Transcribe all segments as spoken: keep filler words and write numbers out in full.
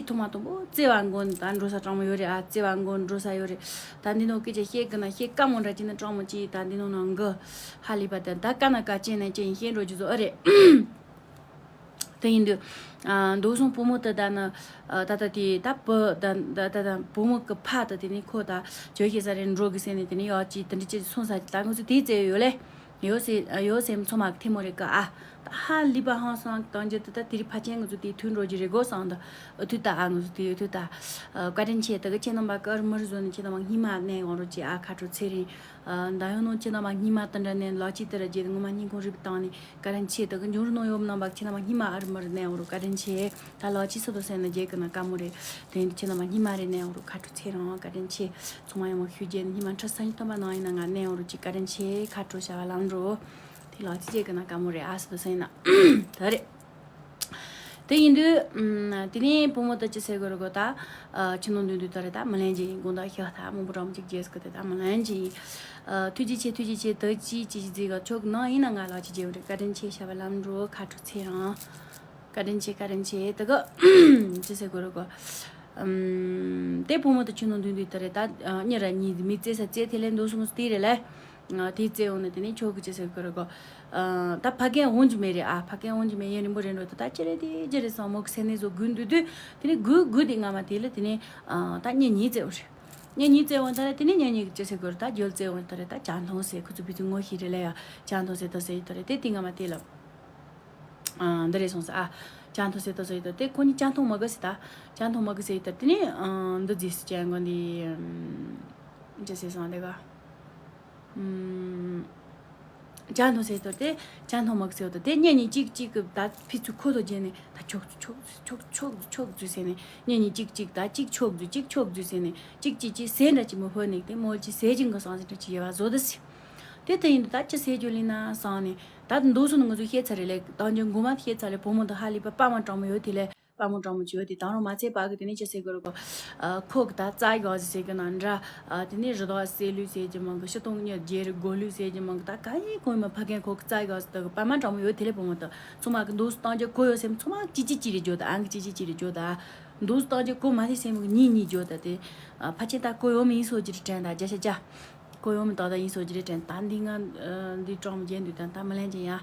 ཐོག་མ་དང་པོ་བརྩེ་བ་མགོན་ད་འགྲོ་ས་གྲོང་མོ་ཡོད་རེད་ཨ། བརྩེ་བ་མགོན་འགྲོ་ས་ཡོད་རེད། ད་འདི་ནང་སྐད་ཆ་བཤད་གི་ན་བཤད་དཀའ་མོ་འདྲ་ཅིག་ནི་གྲོང་མོ་ཅིག་ད་འདི་ནང་ནང་གི་ཧ་ལས་པ་དང་ད་ཀ་ན་ཀ་ཅན་ནས་ཅན་བཤད་འགྲོ་རྒྱུ་བཟོ་ཨ་རེད། དེ་ཡིན་དུས། ཨ། མདོ་སོང་བུ་མོ་དེ་ད་ནི། ཨ། ད་ལྟ་དེ་ད་བུ་ད་ད་ད་ད་བུ་མོ་གི་ཕ་དེ་དེ་ནི་ཁོ་ད་ཇོ་ཤེས་ས་རེ་འགྲོ་གི་ཟེར་ནས་དེ་ནི་ཡག་ཅིག་དེ་འདྲ་ཅིག་སོང་ས་ཅིག་ད་ང་ཚོ་དེའི་རྩེ་ཡོད་ལེ། ཡོད་སེ་ཡོད་སེམས་ཚོ་མ་ཐེ་མོ་རེ་ཀ་ཨ། ད་ཧ་ལི་པ་ཧང་སང་གཏང་རྒྱུ་དེ་ད་དེ་རི་ཕ་ཆེན་ང་ཚོ་དེ་ཐུན་འགྲོ་རྒྱུ་རེ་དགོས་སང་ད། ཨུ་ཐུ་ད་ཨ་ང་ཚོ་དེ་ཨུ་ཐུ་ད། ཨ། བཀའ་དྲིན་ཆེ་ད་གི་ཁྱེད་རྣམ་པ་ཀར་མར་བཟོ་ནས་ཁྱེད་རྣམ་པ་སྙིང་མ་གནས་ཡོང་རོགས་ཅིག་ཨ། ཁ་དྲོ་ཚེ་རིང་། ཨ། ད་ཡོང་ནོ་ཁྱེད་རྣམ་པ་སྙིང་མ་དེ་འདྲ་ནས་ལག་ཅིག་དེ་ར་རྒྱས་ངོ་མ་སྙིང་ཁོང་རིབ་བཏང་ནས་བཀའ་དྲིན་ཆེ། ད་གི་འབྱུང་རུ་ནང་ཡོད་རྣམ་པ་ཁྱེད་རྣམ་པ་སྙིང་མ་ཨ་རི་མར་གནས་ཡོང་རོགས་བཀའ་དྲིན་ཆེ། ད་ལག་ཅིག་སུ་དོ་སེམས་ན་རྒྱས་གི་ན་དཀའ་མོ་རེད། དེ་ཡིན་དུས་ཁྱེད་རྣམ་པ་སྙིང་མ་རེ་གནས་ཡོང་རོགས་ཁ་དྲོ་ཚེ་རིང་བཀའ་དྲིན་ཆེ། ཚང་མ་ཡོང་བ་ཤུགས་རྒྱས་ནས་སྙིང་མ་ཁྲི་སང་ཉིན་སྟོན་པ་ནང་ཡིན་ན་ང་གནས་ཡོང་རོགས་ཅིག་བཀའ་དྲིན་ཆེ། ཁ་དྲོ་བྱ་བ་ལམ་འགྲོ། དེ་ལག་ཅིག་རྒྱས་གི་ན་དཀའ་མོ་རེད་ཨ། སུ་དོ་སེམས་ན་ད་རེད། དེ་ཡིན་དུས། ཨམ། དེ་ནས་བུ་མོ་དེ་ཅི་ཟེར་དགོས་རེད་གོ་ད། ཨ། ཁྱི་ནང་འདུག་འདུག་ད་རེད་ད་མི་ལན་ཅིག་ཡིན་དགོངས་དག་ཤོག་ད་མང་པོ་འགྲོ་མི་ཅིག་རྒྱས་སྐུ་དེ་ད་མི་ལན་ཅིག་ཡིན། ཨ། ཐུགས་རྗེ་ཆེ་ཐུགས་རྗེ་ཆེ་དེ་ཅི་ཅི་ཅི་ཟིག་ག་ཆོག་གི་ནང་ཡིན་ན་ང་ལག་ཅིག་རྒྱས་རེད། བཀའ་དྲིན་ཆེ་ཤ་བ་ལམ་འགྲོ་ཁ་དྲོ་ཚེ་རང་། བཀའ་དྲིན་ཆེ་བཀའ་དྲིན་ཆེ་དེ་ག་ཅི་ཟེར་དགོས་རེད་གོ། ཨམ། དེ་བུ་མོ་དེ་ཁྱི་ནང་འདུག་འདུག་ད་རེད་ད། ཨ། གཉིས་ར་གཉིས་མི་རྩེ་ས་རྩེ་དེ་ལས་འདུག་སོང་དེ་རེད་ལས། ཨ། དེའི་རྩེ་འོང་ནས་དེ་ནས་ཁྱོད་ཀྱི་ཅི་ཟེར་དགོས་རེད་གོ། ཨ། ད་ཕ་རྒན་འོང་རྒྱུ་མེད་རེད་ཨ། ཕ་རྒན་འོང་རྒྱུ་མེད། ཡུན་རིང་པོ་རེད་འགྲོ་ད་ད་ཅི་རེད་དེ་ཅི་རེད་བསམ་མོ་གི་སེམས་ནས་བཟོ་དགོས་འདུག་དུས། དེ་ནས་དགོས་དགོས་དེ་སྔ་མ་དེ་ལ་དེ་ནས། ཨ། ད་གཉེན་ཉེ་རྩེ་འོང་རེད། གཉེན་ཉེ་རྩེ་འོང་ད་རེད། དེ་ནས་གཉེན་ཉེ་གི་ཅི་ཟེར་དགོས་རེད། ད་རྒྱུ་རྩེ་འོང་ད་རེད། ད་ཅང་ཐོང་ཟེར་ཁོ་ཚོ་བི་ཚོ་ངོ་ཤེས་རེད་ལ་ཡ། ཅང་ཐོང་ཟེར་ད་ཟེར་ཡོད་ད་རེད། དེ་དེ་སྔ་མ་དེ་ལ། ཨ། འདི་རེད་སོང་ཟེར་ཨ། ཅང་ཐོང་ཟེར་ད་ཟེར་ཡོད་ད་དེ་ཁོ་གཉིས་ཅང་ཐོང་མ་གི་ཟེར་ད། ཅང་ཐོང་མ་གི་ཟེར་ཡོད་ད་དེ་ནས། ཨ། འདི་རྫིས་སུ་ཅང་གོ་འདི། ཅི་ཟེར་སོང་དེ་ག་ཅང་ཐོང་ཟེར་དོ་དེ། ཅང་ཐོང་མ་གི་ཟེར་དོ་དེ་གཉེན་ཉེ་གཅིག་གཅིག་གི་ད་ཕི་ཚུ་ཁོ་ཐོ་རྒྱན་ནས་ད་ཆོག་ཆོག་ཆོག་ཆོག་ཆོག་ཟེར་ནས་གཉེན་ཉེ་གཅིག་གཅིག་ད་གཅིག་ཆོག་གཅིག་ཆོག་ཟེར་ནས་གཅིག་གཅིག་གཅིག་ཟེར་འདྲ་ཅིག་མི་ཕོད་ནས་དེ་མོལ་གྱི་ཟས་ཀྱི་འགོ་སང་ཟེར་འདྲ་ཅིག་ཡོད་བ་བཟོ་དུ་སི། དེ་ལྟ་ཡིན་དུ་ད་ཅི་ཟས་རྒྱུ་ལི་ན་སང་ནས་ད་འདུག་སུ་ནི་ང་ཚོ་ཤེས་ཚར་རེད་ལས་དང་ཅི་མགོ་མ་ཤེས་ཚར་ལས་བུ་མོ་འདི་ཧ་ལི་པ་པ་མ་གྲོང་མོ་ཡོད་དེ་ལས། པ་མོ་གྲོང་མོ་བྱོས་ཏེ་དང་རུང་མ་ཚད་པ་གི་དེ་ནས་ཅི་ཟེར་དགོས་རེད་གོ། ཨ། ཁོག་གི་ད་རྩ་གི་ཟེར་གི་ན་འདྲ། ཨ། དེ་ནས་རི་དྭགས་སེ་ལུས་ཟེར་གྱི་མང་གི་ཕྱི་དུང་གཉེར་རྒྱལ་རི་སྒོ་ལུས་ཟེར་གྱི་མང་གི་ད་ག་ཡིན་གོ་ཡིན་མ་ཕ་རྒན་ཁོག་གི་རྩ་གི་ཟེར་ད་གི་པ་མ་གྲོང་མོ་ཡོད་དེ་ལས་བུ་མོ་ད་ཚོ་མ་གི་འདུག་སུ་བཏང་རྒྱུ་གོ་ཡོད་སེམས་ཚོ་མ་ཅི་ཅི་ཅི་རེད་བརྗོད་ད་ཨང་གི་ཅི་ཅི་ཅི་རེད་བརྗོད་ད། འདུག་སུ་བཏང་རྒྱུ་གོ་མ་དེ་སེམས་གི་གཉིས་གཉིས་བརྗོད་ད་དེ། ཨ། ཕ་ཆེན་ད་གོ་ཡོད་མི་ཡིན་སོ་ཅི་རེད་དྲན་ད་བརྒྱ་ཆ་བརྒྱ། གོ་ཡོང་མི་ཏག་ཏག་ཡིན་སོ་ཅི་རེད་དྲན་ད་འདི་ང་། ཨ། འདི་གྲོང་མོ་རྒྱན་འདུག་དང་ད་མི་ལན་ཅན་ཡ།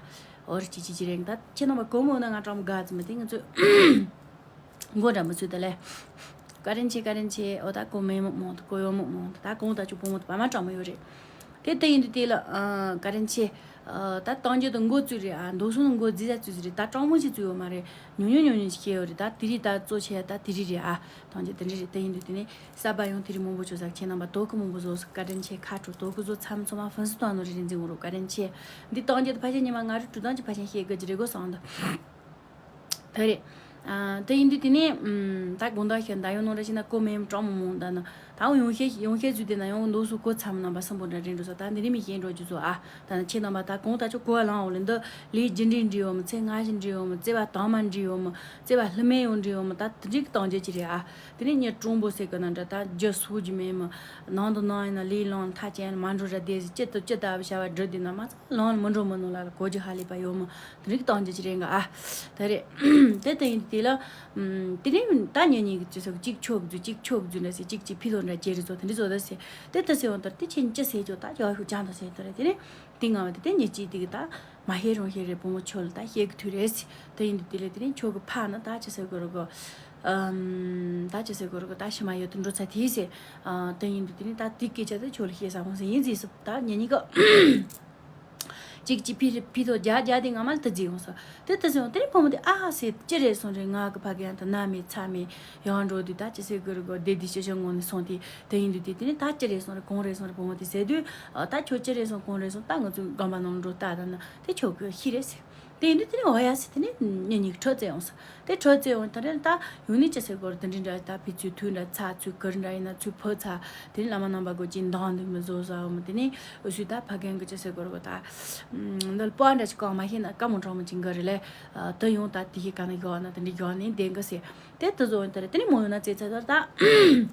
འོ་རེ་ཅི་ཅི་ཅི་ཅི་རེད་ད་ཁྱེད་རྣམ་པ་གོ་མོ་ན་ང་གྲོང་མོ་དགའ་ཙི་མ་དེ་ང་ཚོས། མགོ་འདྲ་མི་ཚུད་ད་ལེ། བཀའ་དྲིན་ཆེ་བཀའ་དྲིན་ཆེ། འོ་ད་གོ་མེད་མོ་མོ་ད་གོ་ཡོང་མོ་མོ་ད་ད་གོང་ད་ཆུ་བུ་མོ་ད་པ་མ་གྲོང་མོ་ཡོད་རེད། དེ་ལྟ་ཡིན་དུས་དེ་ལ། ཨ། བཀའ་དྲིན་ཆེ། ཨ། ད་གཏོང་རྒྱུ་དང་མགོ་བཙུགས་རེད་ཨ། འདུག་སོང་མགོ་རྫི་ས་བཙུགས་རེད་ད་གྲོང་མོ་ཞིག་བཙུགས་ཡོད་མ་རེད། ཉུང་ཉུང་ཉུང་ཉུང་ཞིག་ཤེས་ཡོད་རེད་ད་དེ་རིགས་ད་གཙོ་ཆེ་ད་དེ་རིགས་རེད་ཨ། གཏོང་རྒྱུ་དེ་འདྲ་རེད་དེ་ཡིན་དུས་དེ་ནས་གསར་པ་ཡང་དེ་རིགས་མང་པོ་བྱོས་ས་ཁྱེད་རྣམ་པ་དོ་ཁུ་མང་པོ་བཟོ་ས་བཀའ་དྲིན་ཆེ་ཁ་དྲོ་དོ་ཁུ་བཟོ་ཚམ་ཚོ་མ་ཧྥུན་སི་ཏང་ནོ་རེ་རེ་འཛིན་འོ་རོ་བཀའ་དྲིན་ཆེ། འདི་གཏོང་རྒྱུ་དེ་ཕལ་ཆེར་ཉི་མ་ང་རེ་དྲུག་དང་ཅི་ཕལ་ཆེར་ཤེས་དགོས་ཀྱི་རེད་གོ་སོང་ད། ད་རེད། ཨ། དེ་ཡིན་དུས་དེ་ནས་ཨམ། ད་དགོང་དག་ཤར་ད་ཡོང་ནོ་ར་ཤི་ན་ཀོ་མེམ་གྲོང་མོ་མོང་ད་ན་ད་འོ་ཡོང་ཤེས་ཡོང་ཤེས་ཚུལ་དེ་ན་ཡོང་འདུག་སུ་ཀོ་ཚམ་རྣམ་པ་གསུམ་པོ་འདྲ་རེད་འགྲོ་ས་ད་འདི་ནས་མི་ཤེས་འགྲོ་རྒྱུ་ཚོ་ཨ། ད་ན་ཁྱེད་རྣམ་པ་ད་གོང་ད་ཆོ་གོ་བ་ལང་འོ་ལེ་འདི་ལས་རྒྱུ་འབྲས་འདྲི་ཡོང་མི་ཚེ་སྔ་ཞིག་འདྲི་ཡོང་མི་བརྩེ་བ་དྭངས་མ་འདྲི་ཡོང་མི་བརྩེ་བ་ལྷུ་མེ་ཡོང་འདྲི་ཡོང་མི་ད་དེ་འགྲིག་གཏོང་རྒྱུ་ཅི་རེད་ཨ། དེ་ནས་ཉི་གྲོང་པོ་ཟེར་གི་ན་འདྲ་ད་རྒྱུ་སུ་རྒྱུ་མེད་མི། ནང་དུ་ནང་ཡིན་ན་ལས་ལང་མཐའ་ཅན་མ་འགྲོ་ར་བསྡད་ཟི་ཅི་ཏུ་ཅི་ལྟ་བུ་བྱ་བ་སྒྲུབ་དེ་ན་མ་ཚ་ལང་མི་འགྲོ་མི་ནོ་ལ་ལ་གོ་རྒྱུ་ཧ་ལས་པ་ཡོད་མི། དེ་རིགས་གཏོང་རྒྱུ་ཅི་རེད་འགའ་ཨ། ད་རེད། དེ་ལྟ་ཡིན་དེ་ལ། དེ་ནས་ད་ཉེ་ཉེ་གི་ཅི་སོགས་གཅིག་ཆོག་རྫུ་གཅིག་ཆོག་རྫུ་འདྲ་སེ་གཅིག་གཅིག་ཕི་ལོ་འདྲ་ཇེ་རི་ཚོ་དེ་འདྲ་ཚོ་ད་སེ། དེ་ལྟ་སེ་འོང་དར་དེ་ཆེན་ཅི་སེ་ཅོ་ད་ཡོ་ཤུ་ཅང་ད་སེ་དོ་རེད་དེ་ནས། དེ་ང་བ་དེ་དེ་ཉེ་གཅིག་དེ་གི་ད་མ་ཧེ་རོང་ཧེ་རེད་བུ་མོ་ཆོ་ལ་ད་ཤེས་གི་ཐུ་རེད་སེ། དེ་ཡིན་དུས་དེ་ལ་དེ་ནས་ཆོ་གི་ཕ་ན་ད་ཅི་སེ་གོ་རོ་གོ། ད་ཅི་སེ་གོ་རོ་གོ་ད་ཤི་མ་ཡོད་དུ་འགྲོ་ཚ་དེ་སེ། དེ་ཡིན་དུས་དེ་ནས་ད་དེ་སྐད་ཆ་དེ་ཆོ་ལ་ཤེས་ས་ཧོང་སེ་ཡིན་ཟིག་སུ་ད་ཉེ་ཉེ་གི་གཅིག་གཅིག་ཕི་ཕི་ཐོ་རྒྱ་རྒྱ་དེ་ང་མ་ལ་ཏི་རྫི་ཡོང་སོ། དེ་ཏི་སེ་ཡོང་དེ་ནས་བུ་མོ་དེ་ཨ་ཧ་སེ་ཅི་རེད་སོང་རེད་ང་གི་ཕ་གི་ཡང་ད་ན་མེད་ཚ་མེད་ཡང་འགྲོ་དུས་ད་ཅི་སེ་གི་རུ་གོ་དེ་དེ་ཤི་ཤི་ངོ་ནས་སོང་དེ་དེ་ཡིན་དུས་དེ་དེ་ནས་ད་ཅི་རེད་སོང་རེད་གང་རེད་སོང་རེད་བུ་མོ་དེ་ཟེར་དུས་ཨ་ད་ཁྱོད་ཅི་རེད་སོང་གང་རེད་སོང་ད་ང་ཚོའི་དགོན་པ་ནང་འགྲོ་ལྟ་ད་ན་དེ་ཁྱོད་གི་ཤི་རེད་ཟེར། དེ་ཡིན་དུས་དེ་ནས་འོ་ཡ་སེ་དེ་ནས་ཉིན་གཉིས་ཁྲོད་ཙེ་ཡོང་སོ། དེ་ཁྲོད་ཙེ་ཡོང་དེ་རེད་ད་ཡུན་ནི་ཅི་སེ་གོར་དེ་འདྲ་འདྲ་ད་ཕི་ཚུལ་ཐུལ་འདྲ་ཚ་ཚུལ་གུར་འདྲ་ཡིན་ན་ཚུལ་ཕོ་ཚ། དེ་ནི་བླ་མ་རྣམ་པ་གོ་ཅིག་འདང་འདུག་མི་བཟོ་ཟ་འོ་མི་དེ་ནི་འུ་ཚུལ་ད་ཕ་རྒན་གི་ཅི་སེ་གོར་གོ་ད། འདི་པོ་འདྲ་ཅིག་གང་མ་ཤེས་ན་ཀ་མོ་གྲོང་མོ་ཅིག་འགའ་རེ་ལས། དེ་ཡོང་ད་དེ་ཤེས་ག་ན་གོ་ན་དེ་འདྲ་གོ་ནི་དེ་འགའ་སེ། དེ་དེ་བཟོ་ཡོང་དེ་རེད་དེ་ནི་མོ་ཡོང་ན་ཙེ་ཚ་ད་ད།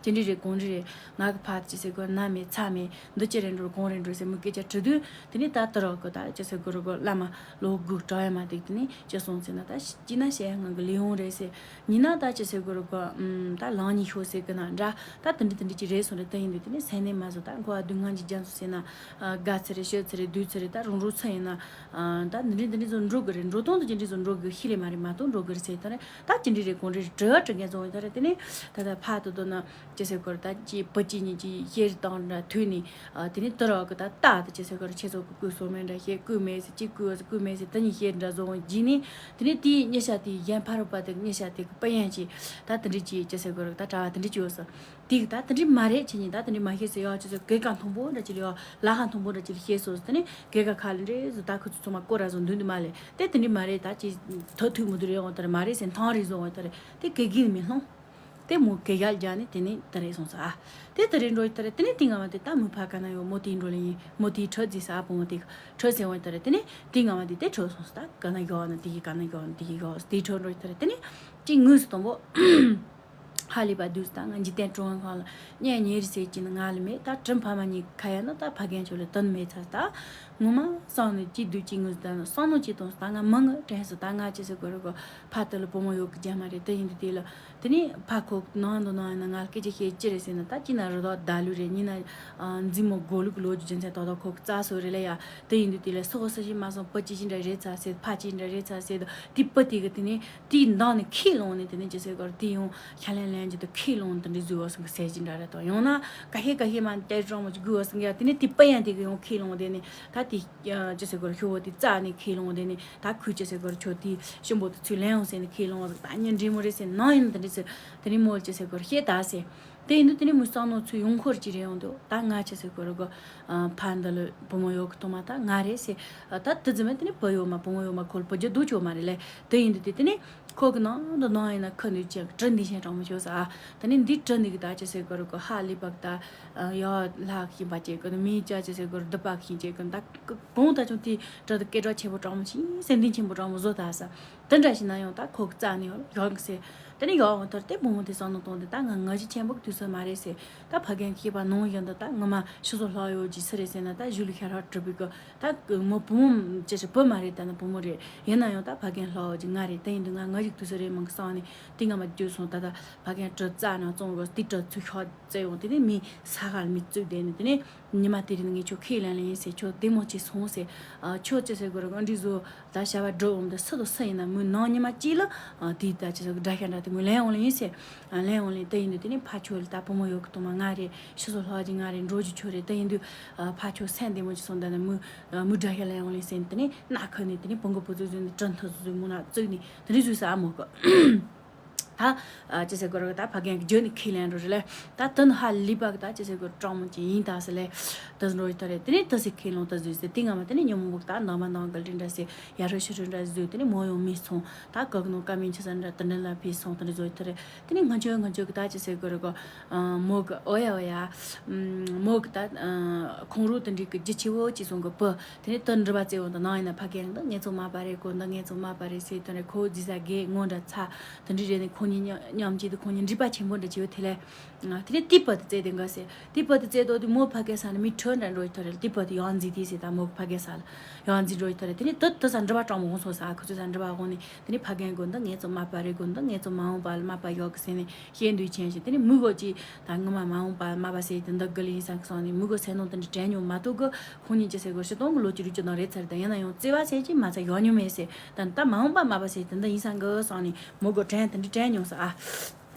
ཅི་འདྲ་རེད་གང་འདྲ་རེད། ང་གི་ཕ་དེ་ཅི་ཟེར་དགོས་ན་མེད་ཚ་མེད་འདི་ཅི་རེད་འགྲོ་གང་རེད་འགྲོ་ཟེར་མོས་སྐད་ཆ་དྲི་དུས། དེ་ནས་ད་དུ་རག་གི་ད་ཅི་ཟེར་དགོས་རེད་གོ། བླ་མ་ལོ་དགུ་གྲངས་ཡ་མ་དེ་དེ་ནས་ཅི་སོང་ཟེར་ན། ད་གཅིག་ན་བཤད་ཡ་ང་གི་ལས་ཡོང་རེད་ཟེར། གཉིས་ན་ད་ཅི་ཟེར་དགོས་རེད་གོ། ཨམ། ད་ལང་ཉིན་ཤོག་ཟེར་གི་ན་འདྲ། ད་དེ་འདྲ་དེ་འདྲ་ཅིག་རེད་སོང་རེད། དེ་ཡིན་དུས་དེ་ནས་སེམས་ནས་མ་བཟོ། ད་འཁོར་བ་སྡུག་བསྔལ་གྱི་རྒྱ་མཚོ་ཟེར་ན། ཨ། དགའ་ཚེ་རེད་ཤི་ཚེ་རེད་སྡུག་ཚེ་རེད། ད་རང་རང་ཚེ་ཡིན་ན། ཨ། ད་འདི་འདྲ་འདི་འདྲ་བཟོ་འགྲོ་གི་རེད། འགྲོ་སྟངས་དེ་ཅི་འདྲ་བཟོ་འགྲོ་གི་ཤི་རེད་མ་རེད་མ་གཏོགས་འགྲོ་གི་རེད་ཟེར། ད་རེད་ད་ཅི་འདྲ་རེད་གང་འདྲ་རེད་དྲི་བ་དྲི་མཁན་བཟོ་འོང་ད་རེད། དེ་ནས་ད་ད་ཕ་དོ་དོ་ན་ཅི་ཟེར་དགོས་རེད། ད་ཅི་བུ་གཅིག་གཉིས་ཀྱི་ཤེར་དང་འདྲ་ཐོས་ནས། ཨ། དེ་ནས་དུ་རག་གི་ད་ད་ད་ཅི་ཟེར་དགོས་རེད། ཁྱེད་ཚོ་གི་བསྐུལ་སོ་མེད་འདྲ་ཤེར་བསྐུལ་མེད་ཟེར། ཅི་བསྐུལ་བ་ཟེར་བསྐུལ་མེད་ཟེར། དེ་གཉིས་ཤེར་འདྲ་བཟོ་འོང་རྗེས་ནས། དེ་ནས་དེའི་གཉིས་ཆ་དེའི་གཞན་ཕ་རོལ་པ་དེ་གཉིས་ཆ་དེ་གི་པ་ཡན་གྱི་ད་དེ་འདྲ་ཅི་ཅི་ཟེར་དགོས་རེད། ད་གྲྭ་བ་དེ་འདྲ་ཅི་ཡོད་ཟེར། དེ་གི་ད་དེ་འདྲ་མ་རེད། ཁྱེད་གཉིས་ད་དེ་འདྲ་མ་ཤེས་ཟེར་ཡག་ཅི་ཟེར་གོས་ཀ་མཐོན་པོ་འདྲ་ཅི་ལ་ཡོད། ལ་ཧ་མཐོན་པོ་འདྲ་ཅི་ལ་ཤེས་སོ་ཟེར། དེ་ནས་གོས་ཀ་ཁ་ལ་འདྲ་ཟེར། ད་ཁོ་ཚོ་ཚང་མ་སྐོར་ར་བཟོ་འདུག་འདུག་མ་ལས་དེ་དེ་འདྲ་མ་རེད། ད་ཅི་ཐོ་ཐུག་མི་འདུག་རེད་འོང་ད་རེད། མ་རེད་ཟེར་འཐང་རེད་བཟོ་འོང་ད་རེད། དེ་གོས་གིན་མི་ལྷུང་། དེ་མོ་གོས་ཡག་རྒྱག་ནས་དེ་ནས་ད་རེད་སོང་ས། ཨ། དེ་ད་རེད་འགྲོ་ཡི་ད་རེད། དེ་ནས་དེ་སྔ་མ་དེ་ད་མོ་ཕ་ག་ན་ཡོད། མོ་དེ་འགྲོ་ལེ་ཡིན། མོ་དེ་ཁྲོད་རྫི་ས་ཨ་བུ་མོ་དེ་ཁྲོད་ཟེར་འོང་ད་རེད། དེ་ནས་དེ་སྔ་མ་དེ་དེ་ཁྲོད་སོང་ས། ད་ག་ན་ཡོད་ན་དེ་གི་ག་ན་ཡོད་ན་དེ་གི་ཡོད་དེ་ཁྲོད་འགྲོ་ཡི་ད་རེད། དེ་ནས་ཅི་ངུས་སུ་དང་པོ། ཧ་ལས་པ་དུས་ད་ང་འཇིག་རྟེན་གྲོང་ཁང་ལ་གཉེན་ཉེ་རི་ཟེར་གྱི་ནི་ང་ལ་མེད། ད་དྲིན་ཕ་མ་གཉིས་ཁ་ཡ་ན་ད་ཕ་རྒན་ཁྱོད་ལ་དོན་མེད་ཚར། ད་ངོ་མ་བསམ་ནས་ཅི་སྡུག་ཅི་ངུ་ད་ན་བསམ་ནོ་ཅི་གཏོང་ད་ང་མི་ངུ་དྲན་སོང་། ད་ང་ཅི་ཟེར་དགོས་རེད་གོ། ཕ་དེ་ལ་བུ་མོ་ཡོད་གི་རྒྱ་མ་རེད། དེ་ཡིན་དུས་དེ་ལ་དེ་ནས་ཕ་ཁོ་ནང་དུ་ནང་ཡིན་ན་ང་ལ་སྐད་ཆ་བཤད་ཅི་རེད་ཟེར་ན། ད་ཅི་ན་རི་དྭགས་ད་ལུས་རེད། གཉིས་ན་མཛེས་མོ་སྒོ་ལུག་གི་ལོ་རྒྱུས་རྒྱུ་མཚན་ད་ད་ཁོ་རྩ་སོ་རེད་ལ་ཡ། དེ་ཡིན་དུས་དེ་ལ་སོག་སོ་ཞིག་མ་སོང་། བུ་ཅི་ཞིག་འདྲ་རེད་ཚ་ཟེར། ཕ་ཅི་འདྲ་རེད་ཚ་ཟེར། དེ་བུ་དེ་གི་དེ་ནས། དེའི་མདང་ནས་ཁས་བླངས་ནས་དེ་ནས་ཅི་ཟེར་གོ་རེད། དེ་ཡང་ཤ་ལན་ལན་གྱི་དུ་ཁས་བླངས་དེ་འདྲའི་བཟོས་བ་སང་གི་ཟས་ཀྱི་འདྲ་རེད་དོ། ཡང་ན་ག་ཤེད་ག་ཤེད་མ་ཏེ་ཀྲོང་མོ་ཅིག་དགོས་བ་སང་གི་ཡ། དེ་ནས་དེ་པ་ཡང་དེ་གི་ཡང་ཁས་བླངས་དེ་ནས་ད་དེ་ཅི་ཟེར་གོ་རེད། ཤོ་བོ་དེ་རྩ་ནས་ཁས་བླངས་དེ་ནས་ད་ཁོས་ཅི་ཟེར་གོ་རེད། ཁྱོད་དེ་ཤོ་བོ་དེ་ཚུར་ལེན་ཡོང་ཟེར་ནས་ཁས་བླངས་བ་ཟིག་ད་ཉིན་འདྲེ་མོ་རེད་ཟེར་ནང་ཡིན་དེ་འདྲ་ཟེར། དེ་ནས་མོ་ཅི་ཟེར་གོ་རེད། ཤེད་ད་ཟེར། དེ་ཡིན་དུས་དེ་ནས་མོའི་བསམ་མནོ་ཚུར་ཡོང་འཁོར་ཅིག་རེད་ཡོང་དུས། ད་ང་ཅི་ཟེར་གོ་རེད་གོ། ཕ་འདི་ལ་བུ་མོ་ཡོད་གི་ཐོག་མ་ད་ང་རེད་ཟེར། ད་དེ་ཙམ་མེད། དེ་ནས་བུ་ཡོད་མ་བུ་མོ་ཡོད་མ་ཁོ་ལ་བུ་རྒྱུ་སྡུག་ཆོག་མ་རེད་ལེ། དེ་ཡིན་དུས་དེ་དེ་ནས་ཁོ་གི་ནང་དུ་ནང་ཡིན་ན་ཁ་འདུག་ཅེས་གྲི་འདི་བཞིན་དྲང་མོ་ཆོག་ས། ཨ། དེ་ནས་འདི་གྲི་འདི་གི་ད་ཅི་ཟེར་གོ་རེད་གོ། ཧ་ལས་པ་གི་ད་ཡ་ལྷག་ཤིང་པ་བྱེད་གི་ནི་མིའི་ཅག་ཅི་ཟེར་གོ་རེད། སྡུག་པ་ཤིང་བྱེད་གི་ནི་ད་གང་ད་ཅུང་དེ་གྲི་འདི་སྐད་གྲགས་ཆེན་པོ་དྲང་མོ་ཆེ་སེམས་གཏིང་ཆེན་པོ་དྲང་མོ་བཟོ་ད་ས། དེ་འདྲ་ཞིག་ན་ཡང་ད་ཁོ་རྩ་ནས་ཡོང་གི་ཟེར། དེ་ནས་ཡོང་ཐར་ཏེ་བུ་མོ་དེ་བསམ་བློ་གཏོང་དེ་ད་ང་ང་ཅི་ཆེན་པོ་དུས་ཚོད་མ་རེད་ཟེར། ད་ཕ་རྒན་སྐྱེས་པ་ནང་བཞིན་དུ་ད་ངོ་མ་ཤི་སོ་ལྷག་ཡོད་ཀྱི་སུ་རེད་ཟེར་ན། ད་གཞུག་ལ་ཤ་རག་གྲུབ་པའི་གི་ད་མོ་བུ་མོ་ཅི་ཞིག་བུ་མ་རེད། ད་ནི་བུ་མོ་རེད། ཡིན་ན་ཡང་ད་ཕ་རྒན་ལྷག་ཡོད་ཀྱི་ང་རེད། དེ་ཡིན་དུས་ང་ང་ཞིག་དུས་ཚོད་རེད་མང་གི་བསམ་ནས་དེ་ང་མ་བརྗོད་སོང་། ད་ད་ཕ་རྒན་གྲི་རྩ་ནང་བཙོང་དགོས་དེ་གྲི་ཚུར་ཤོག་བཙལ་ཡོང་། དེ་ནས་མི་ས་ག་ལ་མི་བཙུགས་བསྡད་ནས་དེ་ནས། ཉི་མ་དེ་རིང་ངས་ཁྱོད་ཁས་ལེན་ལེ་ཡིན་ཟེར། ཁྱོད་བདེ་མོ་བྱས་སོང་ཟེར། ཨ། ཁྱོད་ཅི་ཟེར་དགོས་རེད། ཨ་འདྲི་བཟོ་ད་བྱ་བ་སྒྲུབ་འོང་དུས་སུ་དང་སུ་ཡིན་ན་མོའི་ནང་ཉི་མ་གཅིག་ལ། ཨ། དེའི་ད་ཅི་ཟེར་དགོས་དགྲ་ཤ་འདྲ་དེ་མོ་ལེན་འོང་ལེ་ཡིན་ཟེར། ཨ། ལེན་འོང་ལེ། དེ་ཡིན་དུས་དེ་ནས་ཕ་ཁྱོད་ལ་ད་བུ་མོ་ཡོད་གི་དུ་མ་ང་རེད། ཤི་སོ་ལྷག་གི་ང་རེད། འགྲོ་རྒྱུ་ཁྱོད་རེད། དེ་ཡིན་དུས། ཨ། ཕ་ཁྱོད་སེམས་བདེ་མོ་བྱས་སོང་། ད་ནི་མོའི། ཨ། མོའི་དགྲ་ཤ་ལེན་འོང་ལེ་ཟེར་ནས་དེ་ནས་སྣ་ཁ་ནས་དེ་ནས་བུ་མགོ་བུ་ཚོ་བཟོས་ནས་གྲི་མཐུ་བཟོས་མོ་ན་བཙུགས་ནས་དེ་འདྲ་བཟོས་ས། ཨ། མོ་གི་ད། ཨ། ཅི་ཟེར་དགོས་རེད། ད་ཕ་རྒན་གྱི་རྒྱུད་ནས་ཁས་ལེན་འགྲོ་རེད་ལེ། ད་དོན་ཧ་ལས་པ་གི་ད་ཅི་ཟེར་དགོས་རེད། དྲང་མོ་ཅིག་ཡིན་ད་ཟེར་ལེ། དེ་འགྲོ་ཡི་ད་རེད། དེ་ནས་དེ་ཟེར་ཁས་ལེན་དེ་བཟོས་ཟེར། དེ་སྔ་མ་དེ་ནས་ཉོན་མོངས་པ་གི་ད་འདང་མ་འདང་གི་འདྲ་འདྲ་ཟེར། ཡ་རུ་ཤི་རུ་འདྲ་བཟོས། དེ་ནས་མོ་ཡང་མི་སོང་། ད་ག་གི་ནང་ཀ་མིན་ཆི་ས་འདྲ་དེ་འདྲ་ལ་ཕི་སོང་། དེ་འདྲ་བཟོ་ཡི་ད་རེད། དེ་ནས་ང་ཚོ་ང་ཚོ་གི་ད་ཅི་ཟེར་དགོས་རེད་གོ། ཨ། མོ་གི་ཨོ་ཡ་ཨོ་ཡ། ཨམ། མོ་གི་ད། ཨ། ཁོང་རུ་དེ་འདྲའི་གི་རྒྱུ་ཆེ་བོ་ཅིག་སོང་གི་བུ། དེ་ནས་དོན་འགྲུབ་པ་བཙལ་འོང་དང་ནང་ཡིན་ན་ཕ་རྒན་འདི་ངེད་ཚོ་མ་པ་རེད་གོ། འདི་ངེད་ཚོ་མ་པ་རེད་ཟེར། དོན་རེད། ཁོ་རྫི་ས་རྒས་ངོ་འདྲ་ཚ་དེ་འདྲ་རེད་ནས་ཁོ་གཉིས་མཉམ་མཉམ་གཅིག་ཏུ་ཁོ་གཉིས་འགྲིག་པ་ཆེན་པོ་འདྲ་བྱེད་འོ། དེ་ལས་དེ་ནས་དེའི་བུ་དེ་བཙལ་དེ་འགའ་ཟེར། དེའི་བུ་དེ་བཙལ་དོ་དེ་མོ་ཕ་རྒན་ས་ནས་མི་ཁྲོད་འདྲ་འགྲོ་ཡི་ཐོ་རེད། དེའི་བུ་དེ་ཡང་རྫི་དེ་ཟེར། ད་མོ་ཕ་རྒན་ས་ལ་ཡང་རྫི་འགྲོ་ཡི་ཐོ་རེད། དེ་ནས་དེ་དེ་ས་འགྲུབ་པ་དྲང་མོ་འོང་སོང་ས། ཁོ་ཚོ་ས་འགྲུབ་པ་འོང་ནས་དེ་ནས་ཕ་རྒན་གོ་འདི་ངེད་ཚོ་མ་པ་རེད་གོ། འདི་ངེད་ཚོ་མ་འོངས་པ་ལ་མ་པ་ཡོད་གི་ཟེར་ནས། ཤེས་འདོད་ཆེན་ཞིག་དེ་ནས་མི་གོ་ཅི་ད་ངོ་མ་མ་འོངས་པ་མ་པ་ཟེར་དེ་འདི་དགུ་ལ་ཡིན་ས་གི་སོང་ནས་མི་གོ་སེ་ནོ་དེ་འདྲ་དྲན་མྱོང་མ་གཏོགས་གི། ཁོང་གཉིས་ཅི་ཟེར་གོ་ཤི་སྟོང་གི་ལོ་ཅི་རུ་ཅི་དང་རེད་ཚར། ད་ཡིན་ན་ཡང་བརྩེ་བ་ཟེར་ཅི་མ་ཚ་ཡོང་མྱོང་མེད་ཟེར། ད་ད་མ་འོངས་པ་མ་པ་ཟེར་དེ་འདི་ཡིན་ས་གི་སོང་ནས་མི་གོ་དྲན་དེ་འདྲ་དྲན་མྱོང་ས། ཨ།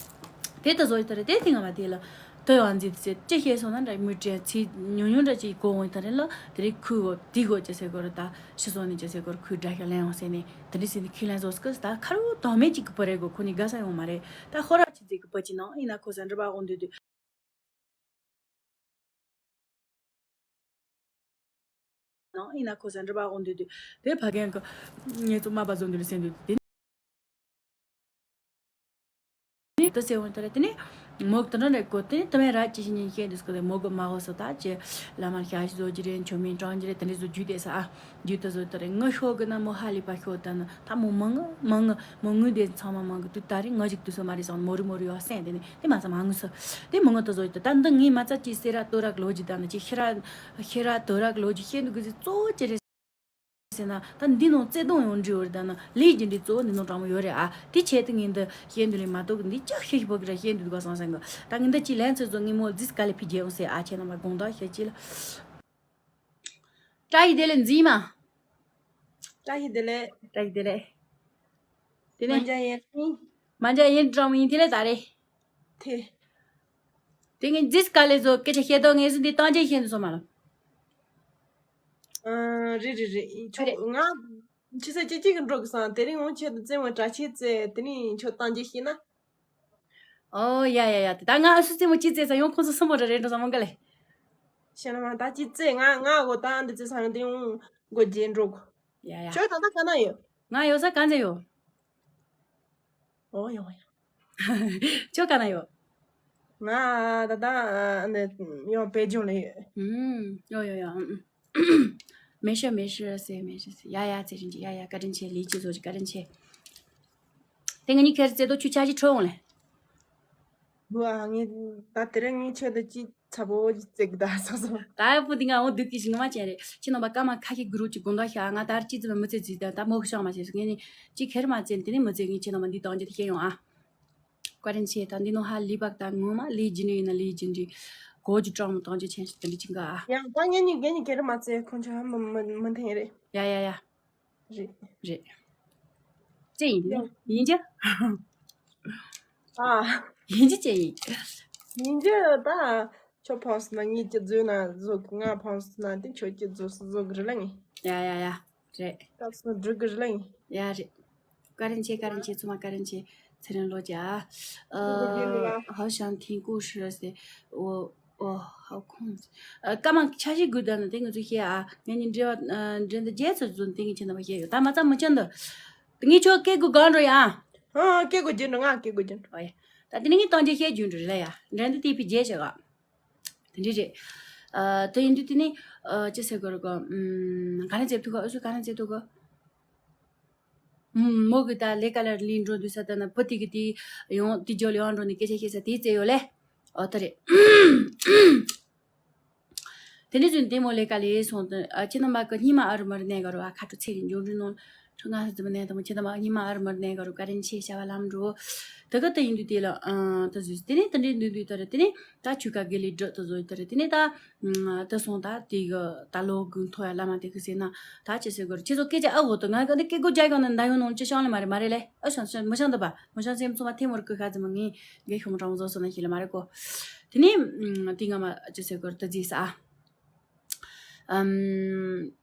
དེ་ད་བཟོ་ཡི་ད་རེད། དེ་དེ་ང་མ་དེ་ལ་དོ་ཡང་འཛིན་ཟེར་ཅི་བཤད་སོང་ན་འདྲ་མི་དྲན་ཚིག་ཉུང་ཉུང་འདྲ་ཅིག་གོ་འོང་ད་རེད་ལ། དེ་རེད་ཁུ་གོ་དེ་གོ་ཅི་ཟེར་གོ་ར་ད་ཤི་སོང་ནས་ཅི་ཟེར་གོ་ར་ཁུ་དགྲ་ཤ་ལེན་འོང་ཟེར་ནས། དེ་འདྲ་ཟེར་ནས་ཁས་ལེན་བཟོ་སྐུ་ད་ཁ་རུ་དོན་མེད་ཅིག་གི་བུ་རེད་གོ། ཁོ་ནི་དགའ་ས་ཡོང་མ་རེད། ད་ཧོ་ར་ཆི་ཟིག་གི་བུ་ཅིག་ནང་ཡིན་ན་ཁོ་ས་འགྲུབ་པ་འོང་དུས་དུས། ནང་ཡིན་ན་ཁོ་ས་འགྲུབ་པ་འོང་དུས་དུས་དེ་ཕ་རྒན་གི་ངེད་ཚོ་མ་པ་བཟོ་འདུག་ལ་སེམས་འདུག་དེ། དེ་ཟེར་འོང་ད་རེད། དེ་ནས་ མོ་གི་དེ་འདྲ་རེད་གོ། དེ་ནི་དུ་མའི་ར་ཅི་ཞིག་ཉིན་ཤེས་འདུག་གི་མོ་གི་མ་འོ་སོ་ད་ཅི་བླ་མར་ཞབས་ཕྱི་བཟོ་རྒྱུ་རེད། མཆོད་མེ་སྤྲང་རྒྱུ་རེད། དེ་འདྲ་བཟོ་རྒྱུ་དེ་ས་ཨ་རྒྱུ་དེ་བཟོ་དེ་རེད། ངི་ཤོ་གི་ན་མོ་ཧ་ལས་པ་ཤོ་ད་ན་ད་མོ་མང་ངི་མང་ངི་མོ་ངུ་དེ་ཚང་མ་མང་གི་དུ་ད་རེད། ང་ཞིག་དུ་སོ་མ་རེད་སང་མོ་རི་མོ་རི་ཡོ་སེན་དེ་ནི་དེ་མ་ཚང་མ་ངུ་སོ་དེ་མོ་ངི་དེ་བཟོ་དེ་ད་འདི་ངི་མ་ཚ་ཅི་སེ་ར་ཏོ་ར་གི་ལོ་རྒྱུ་ད་ན་ཅི་ཤི་ར་ཤི་ར་ཏོ་ར་གི་ལོ་རྒྱུ་ཤེས་འདུག་གི་ཟི་གཙོ་བོ་ཅི་རེད། ཟེར་ན་ད་འདི་ནང་བརྩེ་དུང་ཡོང་འདྲི་བར་ད་ན་ལས་ཀྱི་འདི་གཙོ་བོ་འདི་ནང་དྲང་མོ་ཡོད་རེད་ཨ། དེ་ཆེད་དུ་ངས་འདི་བཤད་འདུག་ལས་མ་གཏོགས་འདི་ཅག་ཤེས་ཤེས་པོ་གི་ར་བཤད་འདུག་ག་སང་སང་གི་ད་ངས་འདི་ཅི་ལན་ཚོད་ཚོད་ངས་མོ་རྫིས་ག་ལས་ཕི་རྒྱལ་ཡོང་ཟེར་ཨ། ཁྱེད་རྣམ་པ་དགོངས་དག་ཞུ་ཅི་ལ། བཀྲ་ཤིས་བདེ་ལེགས་མཛེས་མ། བཀྲ་ཤིས་བདེ་ལེགས། བཀྲ་ཤིས་བདེ་ལེགས། དེ་ནས་མ་འཇའ་ཡིན། མ་འཇའ་ཡིན་དྲང་མོ་ཡིན་དེ་ལས་ད་རེད། དེ། དེ་ངས་རྫིས་ག་ལས་བཟོ་སྐད་ཆ་བཤད་དོ་ངས་སུ་འདི་བཏང་རྗེས་བཤད་འདུག་སོང་མ་ལ། ཨ། རེད་རེད་རེད། ཁྱོད་རེད། ང་ཕྱི་ཚེས་གཅིག་གཅིག་གི་འགྲོ་གི་སང་དེ་རིང་འོང་ཆེད་དུ་བཙན་བ་གྲྭ་ཆས་བཙལ་དེ་ནས་ཁྱོད་བཏང་རྗེས་བཤད་ན། ཨོ་ཡ་ཡ་ཡ། དེ་ད་ང་ཨ་སུ་རྩེད་མོ་ཅི་རྩེད་ས་ཡོང་ཁོང་ཚོ་སུ་མོ་ར་རེད་འགྲོ་ས་མོ་ག་ལེ། ཤེས་ན་མ་ད་ཅི་རྩེད་ང་ང་འོ་ད་འདི་རྩེད་ས་ཡོང་དེ་ཡོང་སྒོ་རྗེས་འགྲོ་གོ། ཡ་ཡ། ཁྱོད་ད་ལྟ་ག་ན་ཡོད། ང་ཡོད་ས་ག་ཚོད་ཡོད། ཨོ་ཡོང་ཡ། ཁྱོད་ག་ན་ཡོད། ང་ད་ད་ནི་ཡོང་བེད་ལྗོངས་ལ་ཡོད། ཨུམ། ཡོ་ཡོ་ཡོ། ཨུམ། མེ་ཤ་མེ་ཤ་སེ་མེ་ཤ་སེ་ཡ་ཡ་ཚེ་རིང་གི་ཡ་ཡ་བཀའ་དྲིན་ཆེ། ལི་ཅི་བཟོ་གི་བཀའ་དྲིན་ཆེ། དེ་ང་གཉིས་ཁེར་རྩེ་དོ་ཆུ་ཆ་ཞིག་འཕྲོ་འོང་ལེ། བུ་ཨ་ངས་ད་དེ་རིང་ངས་ཁྱོད་དང་ཅི་ཚ་པོ་ཅིག་རྩེ་གི་ད་སོང་སོང་། ད་ཡ་བུ་འདི་ང་འོ་འདུག་གི་ཞིག་ངོ་མ་ཅན་རེད། ཁྱེད་རྣམ་པ་སྐར་མ་ཁ་ཤས་གུ་རུ་ཅིག་དགོངས་དག་ཤག་ང་ད་ར་ཅི་ཙམ་མི་ཚེ་རྫིས་ད་ད་མོ་གི་ཤང་མ་བྱས་སོང་། ངས་ནི་ཅི་ཁེར་མ་རྩེ་དེ་ནི་མི་ཚེ་ངས་ཁྱེད་རྣམ་པ་འདི་དང་ཅི་དེ་ཤེས་ཡོང་ཨ། བཀའ་དྲིན་ཆེ། ད་འདི་ནོ་ཧ་ལི་བག་ད་ངོ་མ་ལི་ཇི་འདྲི་ཡིན་ན་ལི་ཇི་འདྲི་གོ་ཇི་ཀྲང་མོ་དང་ཇི་ཆེན་ཞིག་དེ་འདྲི་ཅིང་ག་ཡང་ད་ངེད་གཉིས་ངེད་གཉིས་སྒེར་མ་བཙལ་ཁོང་ཆ་མི་མི་མི་འཐེན་རེད། ཡ་ཡ་ཡ། རེད། རེད། ཅི་ཡིན་ཡ། ཡིན་ཅི། ཨ། ཡིན་ཅི་ཅི་ཡིན། ཡིན་ཅི་ད། ཁྱོད་ཕོངས་ན་ངས་ཅི་བཟོས་ན་བཟོ་གི། ང་ཕོངས་ན་དེ་ཁྱོད་ཅི་བཟོས་སུ་བཟོ་གི་རེད་ལ་ངས། ཡ་ཡ་ཡ། རེད། སྐབས་སུ་འགྲིག་གི་རེད་ལ་ངས། ཡ་རེད། བཀའ་དྲིན་ཆེ། བཀའ་དྲིན་ཆེ། ཚང་མ་བཀའ་དྲིན་ཆེ། ཚེ་རིང་ལོ་བརྒྱ། ཨ། འགྲིག་གི་རེད་ལ། 好想听故事 ཟེར། འོ། འོ། 好空། ཨ། སྐར་མ་ཆ་ཤས་དགོས་ད་ན་དེ་ང་ཚོ་བཤད་ཨ། ངེད་གཉིས་འབྲེལ་བ་ཨ། འབྲེལ་འདི་རྒྱལ་ཚོད་ཚོད་དེ་ངས་ཁྱེད་རྣམ་པ་བཤད་ཡོད། ད་མ་ཚང་མི་ཆེན་འདུག་ངས་ཁྱོད་སྐད་དགོས་གང་འགྲོ་ཡ། ཨ། སྐད་དགོས་རྒྱུ་འགྲོ། ང་སྐད་དགོས་རྒྱུ་འགྲོ། ཨོ་ཡ། ད་དེ་ནས་ངས་གཏམ་རྒྱུད་བཤད་རྒྱུ་འགྲོ་རེད་ལ་ཡ། འབྲེལ་འདི་དེ་ཕི་རྒྱལ་བྱེད་ག་དེ་འདྲ་རེད། ཨ། དེ་ཡིན་དུས་དེ་ནི། ཨ། ཅི་ཟེར་དགོས་རེད་གོ། ཨམ། ག་རེ་འཛེབ་ཐུབ་གོ། ཨུ་ཚུགས་ག་རེ་འཛེབ་ཐུབ་གོ། ཨམ། མོ་གི་ད་ལས་ཀ་ལ་ལས་འགྲོ་འདུག་ས་ད་ན་བུ་དེ་གི་དེ་ཡོང་དེ་ཇོ་ལ་ཡོང་འགྲོ་ནས་སྐད་ཆ་བཤད་ས་དེ་བཙལ་ཡོད་ལེ། ཨོ་ད་རེད། དེ་ནས་བཟུང་དེ་མོ་ལས་ཀ་ལས་སོང་དུ། ཨ། ཁྱེད་རྣམ་པ་གི་སྙིང་མ་ཨ་རུ་མར་གནས་ག་རུ་ཨ་ཁ་དྲོ་ཚེ་རིང་འབྱུང་འབྲུ་ནོར། ཁྲི་ང་ས་ཙི་མ་ནས་དང་མོ་ཁྱེད་དམ་ཉི་མ་ཨར་མར་ནས་ག་རུ་བཀའ་དྲིན་ཆེ་བྱ་བ་ལམ་འགྲོ། དེ་ག་དེ་ཡིན་དུས་དེ་ལ་ཨང་ད་ཟུས་དེ་ནས་དེ་འདྲའི་འདུས་འདུས་ད་རེད། དེ་ནས་ད་ཆུ་ཁ་དགེ་ལས་སྒྲུབ་ད་ཟོས་ད་རེད། དེ་ནས་ད་ད་སོང་ད་དེ་གི་ད་ལོ་དགུ་མཐོ་ཡ་བླ་མ་དེ་གི་ཟེར་ན་ད་ཅི་ཟེར་དགོས་རེད། ཁྱེད་ཚོ་སྐད་ཆ་ཨ་འོ་ད་ང་ག་འདི་སྐད་སྒོ་རྒྱག་གི་ན་ད་ཡོང་ནང་ཅི་བྱང་ལེ་མ་རེད་མ་རེད་ལེ། ཨ་ཤང་ཤང་མི་ཤང་ད་པ་མི་ཤང་སེམས་ཚོ་མ་ཐེ་མོར་ཀི་ཁ་ཙི་མ་ངས་དགེ་ཤོང་དྲང་བཟོ་སོ་ན་ཤི་ལེ་མ་རེད་གོ། དེ་ནས་དེ་ང་མ་ཅི་ཟེར་དགོས་རེད། ད་ཟིག་ས་ཨ། ཨམ།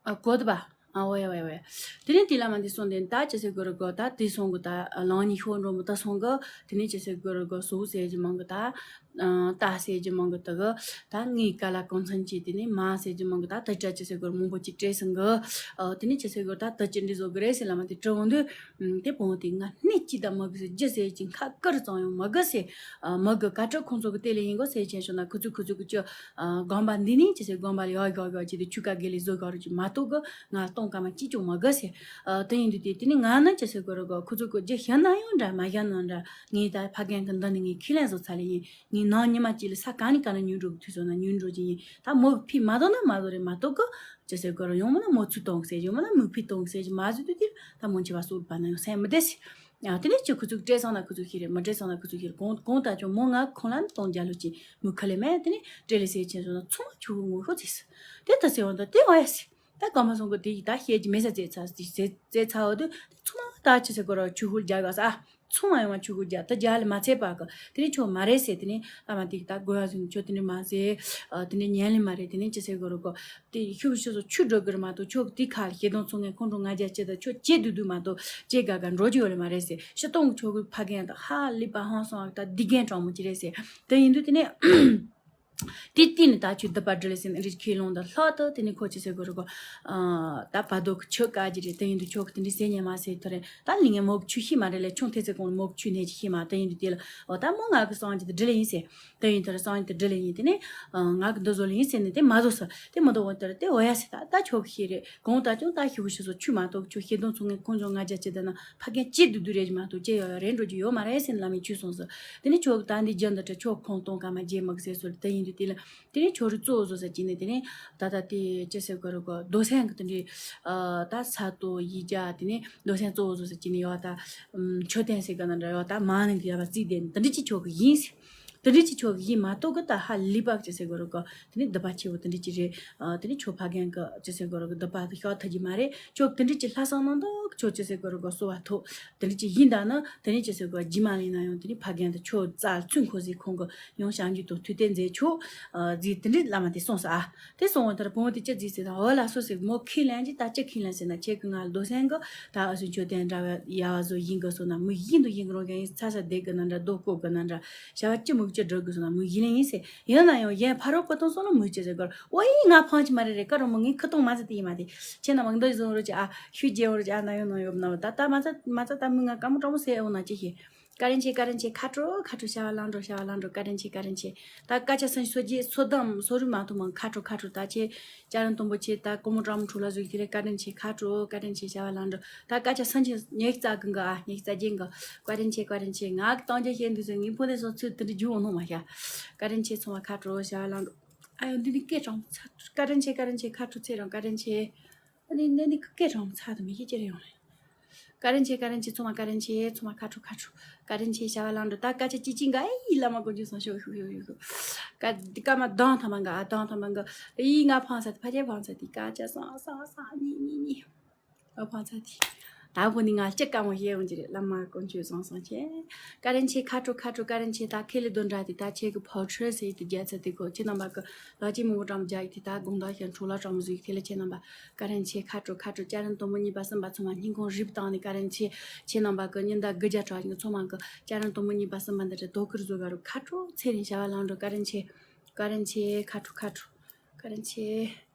ཨ་གོ་ད་པ། ཨ་ཝེ་ཝེ་ཝེ། དེ་ནས་དེ་ལ་མ་འདི་སོང་དེ་ད་ཅི་ཟེར་དགོས་རེད་གོ། ད་དེ་སོང་གི་ད་ལང་ཉི་ཤོ་འགྲོ་མོ་ད་སོང་གི། དེ་ནས་ཅི་ཟེར་དགོས་རེད་གོ། སོ་ཟེར་གྱི་མང་གི་ད། ཨ་ད་ཟེར་གྱི་མང་གི་ད་གི། ད་ངའི་ཀ་ལ་གང་འཚམ་གྱི་དེ་ནས་མ་ཟེར་གྱི་མང་གི་ད་ད་ཅི་ཟེར་དགོས་རེད། མང་པོ་ཅིག་སྤྲད་སོང་གི། ཨ་དེ་ནས་ཅི་ཟེར་དགོས་རེད། ད་ད་ཅི་འདི་བཟོ་གི་རེད་ཟེར་ལ་མ་དེ་དྲི་འོང་དུས། ཨུམ། དེ་བོང་དེ་ང་སྣེ་གཅིག་ད་མ་གི་ཟེར་རྒྱུ་ཟེར་གྱི་ཁ་ཀར་ཙང་ཡང་མ་གི་ཟེར། ཨ་མ་གི་ཀ་ཁྲ་ཁོང་ཚོ་གི་དེ་ལས་ཡིན་གོ་ཟེར་ཆེན་ཤོ་ན་ཁུ་ཚུ་ཁུ་ཚུ་གི་ཅི། ཨ་དགོན་པ་འདི་ནས་ཅི་ཟེར་དགོན་པ་ལ་ཡག་ཡག་ཡག་ཅི་དེ་ཆུ་ཀ་དགེ་ལས་བཟོ་ག་རུ་ཅི་མ་གཏོགས་གི་ང་གཏོང་ཀ་མ་ཅི་ཅུང་མ་གི་ཟེར། ཨ་དེ་ཡིན་དུས་དེ་དེ་ནི་ང་ནི་ཅི་ཟེར་དགོས་རེད་གོ། ཁུ་ཚུ་གི་རྒྱུ་བཤད་ན་ཡང་འདྲ་མ་བཤད་ན་འདྲ་ངས་ད་ཕ་རྒན་གི་འདི་ནི་ངས་ཁས་ལེན་བཟོ་ཚར་ལེ་ཡིན། ངས་ནང་ཉི་མ་གཅིག་ལ་ས་ག་ནས་ག་ན་ཉུལ་འགྲོ་གི་དུས་ཚོད་ན་ཉུལ་འགྲོ་གི་ཡིན། ད་མོ་ཕི་མ་གཏོང་ན་མ་གཏོང་རེད་མ་གཏོགས་གི། ཅི་ཟེར་དགོས་རེད། ཡང་མིན་ན་མོ་ཚུར་གཏོང་ཟེར་གྱི་མ་ཟེར་དུས་དེ་ད་མོ་འཆི་བ་སོགས་པ་ན་ཡང་སེམས་མི་བདེ་ཟེར། ཡང་དེ་ནས་ཅི་ཁུ་ཚུར་སྤྲད་སོང་ན་ཁུ་ཚུར་ཤེས་རེད། མི་སྤྲད་སོང་ན་ཁུ་ཚུར་ཤེས་རེད། གང་གང་ལྟར་ཀྱང་མོ་ང་ཁོང་ལ་གཏོང་རྒྱ་ལོ་ཅི་མི་ཁ་ལེ་མེད། དེ་ནས་སྤྲད་ལེ་ཟེར་ཆེན་སོང་ན་ཚང་མ་ཆུ་བོ་ངོ་ཤོག་ཚིག་ཟེར། དེ་ད་ཟེར་བ་འདི་དེ་འོ་ཡ་ཟེར། ད་གང་མ་སོང་གི་དེ་ཡིས་ད་བཤད་ཀྱི་མེད་ས་བཙལ་ཚར་བཙལ་བཙལ་ཚར་བ་དུས་དེ་ཚང་མ་ད་ཅི་ཟེར་དགོས་རེད། ཆུ་བོ་རྒྱག་ག་ས་ཨ། ཚང་མ་ཡོང་བ་ཆུ་བོ་རྒྱག་ད་རྒྱག་ལ་མ་ཚད་པ་གི་དེ་ནས་ཁྱོད་མ་རེད་ཟེར། དེ་ནས་ཨ་མ་དེ་ད་དགོས་ཡ་ཟིན་ཁྱོད་དེ་ནས་མ་ཟེར། ཨ་དེ་ནས་ཉན་ལེ་མ་རེད། དེ་ནས་ཅི་ཟེར་དགོས་རེད་གོ། དེ་ཤུགས་ཤུགས་སུ་ཆུ་འགྲོ་གི་རེད་མ་གཏོགས་ཁྱོད་དེ་ཁ་ལ་ཤེས་དོན་ཚོང་ངས་ཁོང་ཁྲོ་ང་རྒྱལ་ཅི་ད་ཁྱོད་ཅི་དུ་དུ་མ་གཏོགས་ཅི་དགའ་དགའ་འགྲོ་རྒྱུ་ཡོད་ལེ་མ་རེད་ཟེར། ཤི་སྟོང་ཁྱོད་གི་ཕ་རྒན་ད་ཧ་ལི་པ་ཧང་སོང་ཨ་ད་འདི་རྒན་གྲང་མོ་ཅི་རེད་ཟེར། དེ་ཡིན་དུས་དེ་ནས། དེ་དུས་ནས་ད་ཁྱོད་སྡིག་པ་འདྲི་ལེ་ཟེར་ནས་རིགས་ཁས་ལོང་དང་ལྷག་ཏུ་དེ་ནས་ཁོ་ཅི་ཟེར་དགོས་རེད་གོ། ཨ། ད་བར་དོ་གི་ཆོས་བཀའ་རྒྱུ་རེད། དེ་ཡིན་དུས་ཁྱོད་ཀྱི་དེ་འདྲའི་ཟེར་ཉན་མ་ཟེར་ཐུ་རེད། ད་ལས་ངན་མོ་གི་ཆོས་ཤེས་མ་རེད་ལས། ཆུང་དེ་ཚེ་གོང་ནས་མོ་གི་ཆོས་ནས་ཅི་ཤེས་མ། དེ་ཡིན་དུས་དེ་ལ་འོ་ད་མོ་ང་གི་སངས་རྒྱས་དེ་འདྲི་ལེ་ཡིན་ཟེར། དེ་ཡིན་དུས་སངས་རྒྱས་དེ་འདྲི་ལེ་ཡིན། དེ་ནས་ཨ། ང་གི་འདི་བཟོ་ལེ་ཡིན་ཟེར་ནས་དེ་མ་བཟོ་ས་དེ་མི་འདུག་འོ་དེར་དེ་འོ་ཡ་ཟེར། ད་ད་ཁྱོད་ཀྱི་ཤེས་རེད། གང་ལྟར་ཀྱང་ད་ཤི་བོ་ཤི་སོ་ཆུ་མ་གཏོགས་ཁྱོད་ཤེས་དོན་ཚོང་ངན་ཁོང་ཚོ་ང་རྒྱལ་ཅི་ལྟ་ན་ཕ་རྒན་ཅི་བསྡུ་བསྡུ་རེད་མ་གཏོགས་ཅི་ཡོད་ཡོད་རེད་འགྲོ་རྒྱུ་ཡོད་མ་རེད་ཟེར་ནས་བླ་མས་ཆོས་གསུངས་སོ། དེ་ནས་ཁྱོད་ཀྱི་ད་འདི་རྒྱུ་འདི་འདྲ་ཁྱོད་ཁོང་གཏོང་ཀ་མ་བརྗེད་མི་དགོས་ཟེར་སོ། དེ་ཡིན་དུས་དེ་ལ་དེ་ནས་ཁྱོད་རིགས་གཙོ་བོ་བཟོ་ས་ཅི་ནས་དེ་ནས་ད་ད་དེ་ཅི་ཟེར་དགོས་རེད་གོ། རྡོ་སེང་གི་དེ་འདྲའི་ཨ། ད་ས་རྡོ་ཡིག་བརྒྱ་དེ་ནས་རྡོ་སེང་གཙོ་བོ་བཟོ་ས་ཅི་ནས་ཡོད་ད། མཆོད་རྟེན་ཟེར་ག་ན་འདྲ་ཡོད་ད། མ་ནི་གི་ཡ་བ་རྩིས་དེ་དེ་འདྲ་ཅི་ཁྱོད་ཀྱི་ཡིན་ཟེར། དེ་འདྲ་ཅི་ཁྱོད་ཀྱི་ཡིན་མ་གཏོགས་གི་ད་ཧ་ལས་པ་ཅི་ཟེར་དགོས་རེད་གོ། དེ་ནས་སྡིག་པ་ཆེ་བོ་དེ་འདྲ་ཅི་རེད། ཨ། དེ་ནས་ཁྱོད་ཕ་རྒན་གི་ཅི་ཟེར་དགོས་རེད་གོ། སྡིག་པ་དེ་ཤོར་ཐུབ་ཀྱི་མ་རེད། ཁྱོད་དེ་འདྲ་ཅི་ལྷག་བསམ་གནང་དང་ཁྱོད་ཅི་ཟེར་དགོས་རེད་གོ། གསོལ་བ་ཐོབ། དེ་འདྲ་ཅི་ཡིན་ད་ནི་དེ་ནས་ཅི་ཟེར་དགོས། རྗེས་མ་ལེན་ན་ཡང་དེ་ནས་ཕ་རྒན་དེ་ཁྱོད་རྩ་ཚུན་ཁོ་ཟིག་ཁོང་གི་ཡང་བྱང་རྒྱུད་དང་མཐུ་རྟེན་མཛད་ཆོག་ཨ། ཟིག་དེ་འདྲའི་བླ་མ་དེ་གསུངས་ས། ཨ། དེ་གསུངས་བ་ལྟར་བུ་མོ་དེ་ཅི་ཟིག་ཟེར་ན། འོ་ལགས་སོ་ཟེར། མོ་ཁས་ལེན་གྱི་ད་ཅི་ཁས་ལེན་ཟེར་ན། ཁྱེད་ཀྱི་ང་ལ་རྡོ་སེང་གི་ད་ཨ་སུ་མཆོད་རྟེན་འདྲ་བའི་ཡ་བ་བཟོ་ཡིན་དགོས་སོང་ན། མི་ཡིན་དུ་ཡིན་གི་རུང་ག་ཡིན། ཚ་ས་བསྡད་གི་ན་འདྲ། རྡོ་བརྐོ་གི་ན་འདྲ། བྱ་བ་ཅི་མུག་ཅི་འགྲོ་གི་སོང་ན་མི་ཡིན་ལེ་ཡིན་ཟེར། ཡིན་ན་ཡང་གཞན་ཕ་རོལ་པོ་དང་སོང་ལ་མི་ཅི་ཟེར་གར། ཨོ་ཡིན། ང་ཕང་ཅི་མ་རེད་རེད། ཀ་རོ་མོ་ངའི་ཁི་ཏོང་མ་ཟེར་དེ་ཡིན་མ་དེ། ཁྱེད་རྣམ་པ་འདི་བཟུང་རོགས་ཀྱི་ཨ། ཤུ་རྒྱལ་བོ་རོགས་ཀྱི་ཨ། ན་ཡོང་ན་ཡོང་ན་ད་ད་མ་ཚ་མ་ཚ་ད་མི་ང་ཀ་མོ་ཀྲོ་མོ་ཟེར་འོང་ན་ཅི་ཤེས། བཀའ་དྲིན་ཆེ། བཀའ་དྲིན་ཆེ། ཁ་དྲོ་ཁ་དྲོ། བྱ་བ་ལང་འགྲོ། བྱ་བ་ལང་འགྲོ། བཀའ་དྲིན་ཆེ། བཀའ་དྲིན་ཆེ། ད་སྐད་ཆ་སང་ཉིན་སོ་རྒྱས་སོ་དམ་སོ་རུ་མ་ཐུབ་མང་། ཁ་དྲོ་ཁ་དྲོ། ད་ཆེ་ཅ་རན་དུམ་བུ་ཆེ། ད་ཀོ་མོ་ཀྲམ་ཁྲུ་ལ་ཟུག་དེ་རེད། བཀའ་དྲིན་ཆེ། ཁ་དྲོ། བཀའ་དྲིན་ཆེ། བྱ་བ་ལང་འགྲོ། ད་སྐད་ཆ་སང་ཉིན་ཉེག་རྩ་གི་འགའ་ཨ། ཉེག་རྩ་རྒྱན་འགའ། བཀའ་དྲིན་ཆེ། བཀའ་དྲིན་ཆེ། ང་གི་སྟངས་རྒྱ་བཤད་འདུག་ཟེར། ངའི་ཕོ་དེ་སོ་ཚུལ་དེ་འདྲ་རྒྱུ་འོང་ནོ་མ་ཤ། བཀའ་དྲིན་ཆེ། ཚང་མ་ཁ་དྲོ། བྱ་བ་ལང་འགྲོ། ཨ་ཡོ་འདི་ནི་སྐད་གྲང་ཚ། བཀའ་དྲིན་ཆེ། བཀའ་དྲིན་ཆེ། ཁ་དྲོ་ཚེ་རང་བཀའ་དྲིན་ཆེ། ཨ་ནི་ནི་ནི་སྐད་གྲང་ཚ་དུ་མི་ཤེས་ཅི་རེ་ཡོང་རེད། བཀའ་དྲིན་ཆེ། བཀའ་དྲིན་ཆེ། ཚང་མ་བཀའ་དྲིན་ཆེ། ཚང་མ་ཁ་དྲོ་ཁ་དྲོ། བཀའ་དྲིན་ཆེ། བྱ་བ་ལང་འགྲོ། ད་སྐད་ཆ་ཅི་ཅི་འགའ་ཨེ་ཡི་བླ་མ་དཀོན་མཆོག་གསུམ་ཤོག་ཤོག་ཤོག་ཤོག་ཤོག་ཀ་ཀ་མ་གདང་ཐ་མ་འགའ་ཨ། གདང་ཐ་མ་འགའ་ཨེ་ཡི་ང་ཕང་ས་དེ་ཕ་ཆེ་ཕང་ས་དེ་སྐད་ཆ་སང་སང་སང་གཉིས་གཉིས་གཉིས། ང་ཕང་ས་དེ་ད་བུ་ནི་ང་ལྕེ་དཀར་མོ་ཤེས་ཡོང་གི་རེད། བླ་མ་དཀོན་མཆོག་གསུམ་སང་ཆེ། བཀའ་དྲིན་ཆེ། ཁ་དྲོ་ཁ་དྲོ། བཀའ་དྲིན་ཆེ། ད་ཁེ་ལི་དོན་འདྲ་དེ་ད་ཁྱེད་ཀྱི་ཕོ་ཁྲོས་ཟེར་དེ་རྒྱལ་ཚ་དེ་གོ། ཁྱེད་རྣམ་པ་གི་ལ་ཅི་མི་བོ་ཀྲམ་རྒྱག་དེ་ད་དགོང་དག་ཤན་འཕྲོ་ལ་ཀྲམ་ཟུག་དེ་ལ་ཁྱེད་རྣམ་པ་བཀའ་དྲིན་ཆེ། ཁ་དྲོ་ཁ་དྲོ། ཅ་རན་དུམ་བུ་གཉིས་པ་གསུམ་པ་ཚང་མ་སྙིང་ཁོང་རིབ་བཏང་ནས་བཀའ་དྲིན་ཆེ། ཁྱེད་རྣམ་པ་གི་ཉིན་ཟླ་དགུ་བརྒྱ་ཕྲག་ཉིན་ཚང་མ་གི་ཅ་རན་དུམ་བུ་གཉིས་པ་གསུམ་པ་འདི་འདྲ་དོ་ཁུར་བཟོ་ག་རུ་ཁ་དྲོ་ཚེ་རིང་བྱ་བ་ལང་འགྲོ། བཀའ་དྲིན་ཆེ། བཀའ་དྲིན་ཆེ། ཁ་དྲོ་ཁ་དྲོ། བཀའ་དྲིན་ཆེ།